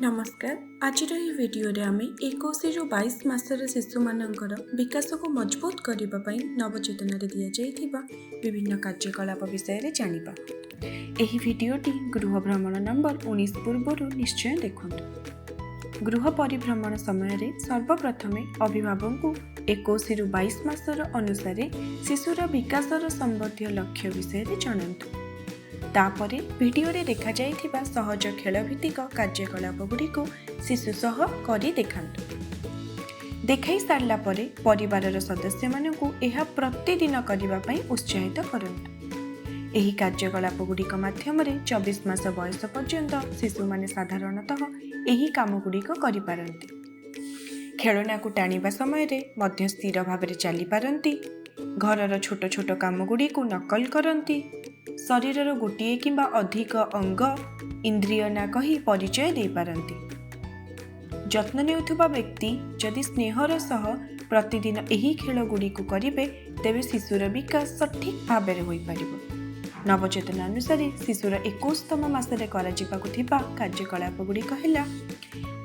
ନମସ୍କାର। ଆଜିର ଏହି ଭିଡ଼ିଓରେ ଆମେ 21ରୁ 22 ମାସର ଶିଶୁମାନଙ୍କର ବିକାଶକୁ ମଜବୁତ କରିବା ପାଇଁ ନବଚେତନାରେ ଦିଆଯାଇଥିବା ବିଭିନ୍ନ କାର୍ଯ୍ୟକଳାପ ବିଷୟରେ ଜାଣିବା। ଏହି ଭିଡ଼ିଓଟି ଗୃହ ଭ୍ରମଣ ନମ୍ବର 19 ପୂର୍ବରୁ ନିଶ୍ଚୟ ଦେଖନ୍ତୁ। ଗୃହ ପରିଭ୍ରମଣ ସମୟରେ ସର୍ବପ୍ରଥମେ ଅଭିଭାବକଙ୍କୁ 21ରୁ 22 ମାସର ଅନୁସାରେ ଶିଶୁର ବିକାଶର ସମ୍ବନ୍ଧୀୟ ଲକ୍ଷ୍ୟ ବିଷୟରେ ଜଣାନ୍ତୁ। ତାପରେ ଭିଡ଼ିଓରେ ଦେଖାଯାଇଥିବା ସହଜ ଖେଳଭିତ୍ତିକ କାର୍ଯ୍ୟକଳାପ ଗୁଡ଼ିକୁ ଶିଶୁ ସହ କରି ଦେଖାନ୍ତୁ। ଦେଖାଇ ସାରିଲା ପରେ ପରିବାରର ସଦସ୍ୟମାନଙ୍କୁ ଏହା ପ୍ରତିଦିନ କରିବା ପାଇଁ ଉତ୍ସାହିତ କରନ୍ତୁ। ଏହି କାର୍ଯ୍ୟକଳାପ ଗୁଡ଼ିକ ମାଧ୍ୟମରେ 24 ମାସ ବୟସ ପର୍ଯ୍ୟନ୍ତ ଶିଶୁମାନେ ସାଧାରଣତଃ ଏହି କାମଗୁଡ଼ିକ କରିପାରନ୍ତି। ଖେଳନାକୁ ଟାଣିବା ସମୟରେ ମଧ୍ୟ ସ୍ଥିର ଭାବରେ ଚାଲିପାରନ୍ତି। ଘରର ଛୋଟ ଛୋଟ କାମଗୁଡ଼ିକୁ ନକଲ କରନ୍ତି। ଶରୀରର ଗୋଟିଏ କିମ୍ବା ଅଧିକ ଅଙ୍ଗ, ଇନ୍ଦ୍ରିୟ ନାଁ କହି ପରିଚୟ ଦେଇପାରନ୍ତି। ଯତ୍ନ ନେଉଥିବା ବ୍ୟକ୍ତି ଯଦି ସ୍ନେହର ସହ ପ୍ରତିଦିନ ଏହି ଖେଳଗୁଡ଼ିକୁ କରିବେ, ତେବେ ଶିଶୁର ବିକାଶ ସଠିକ୍ ଭାବରେ ହୋଇପାରିବ। ନବଚେତନା ଅନୁସାରେ ଶିଶୁର 21ତମ ମାସରେ କରାଯିବାକୁ ଥିବା କାର୍ଯ୍ୟକଳାପ ଗୁଡ଼ିକ ହେଲା: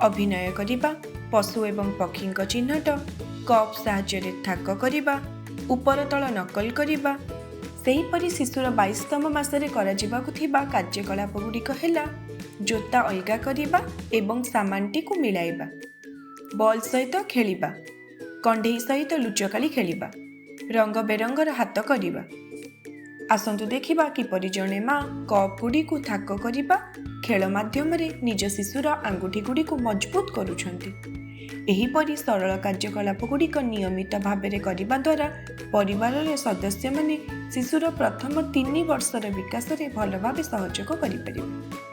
ଅଭିନୟ କରିବା, ପଶୁ ଏବଂ ପକ୍ଷୀଙ୍କ ଚିହ୍ନଟ, କପ୍ ସାହାଯ୍ୟରେ ଥାକ କରିବା, ଉପର ତଳ ନକଲ କରିବା। ସେହିପରି ଶିଶୁର 22ତମ ମାସରେ କରାଯିବାକୁ ଥିବା କାର୍ଯ୍ୟକଳାପ ଗୁଡ଼ିକ ହେଲା: ଜୋତା ଅଲଗା କରିବା ଏବଂ ସାମାନଟିକୁ ମିଳାଇବା, ବଲ୍ ସହିତ ଖେଳିବା, କଣ୍ଢେଇ ସହିତ ଲୁଚକାଳି ଖେଳିବା, ରଙ୍ଗ ବେରଙ୍ଗର ହାତ କରିବା। ଆସନ୍ତୁ ଦେଖିବା କିପରି ଜଣେ ମା କପ୍ ଗୁଡ଼ିକୁ ଥାକ କରିବା ଖେଳ ମାଧ୍ୟମରେ ନିଜ ଶିଶୁର ଆଙ୍ଗୁଠି ଗୁଡ଼ିକୁ ମଜବୁତ କରୁଛନ୍ତି। ଏହିପରି ସରଳ କାର୍ଯ୍ୟକଳାପ ଗୁଡ଼ିକ ନିୟମିତ ଭାବରେ କରିବା ଦ୍ୱାରା ପରିବାରର ସଦସ୍ୟମାନେ ଶିଶୁର ପ୍ରଥମ 3 ବର୍ଷର ବିକାଶରେ ଭଲ ଭାବେ ସହଯୋଗ କରିପାରିବେ।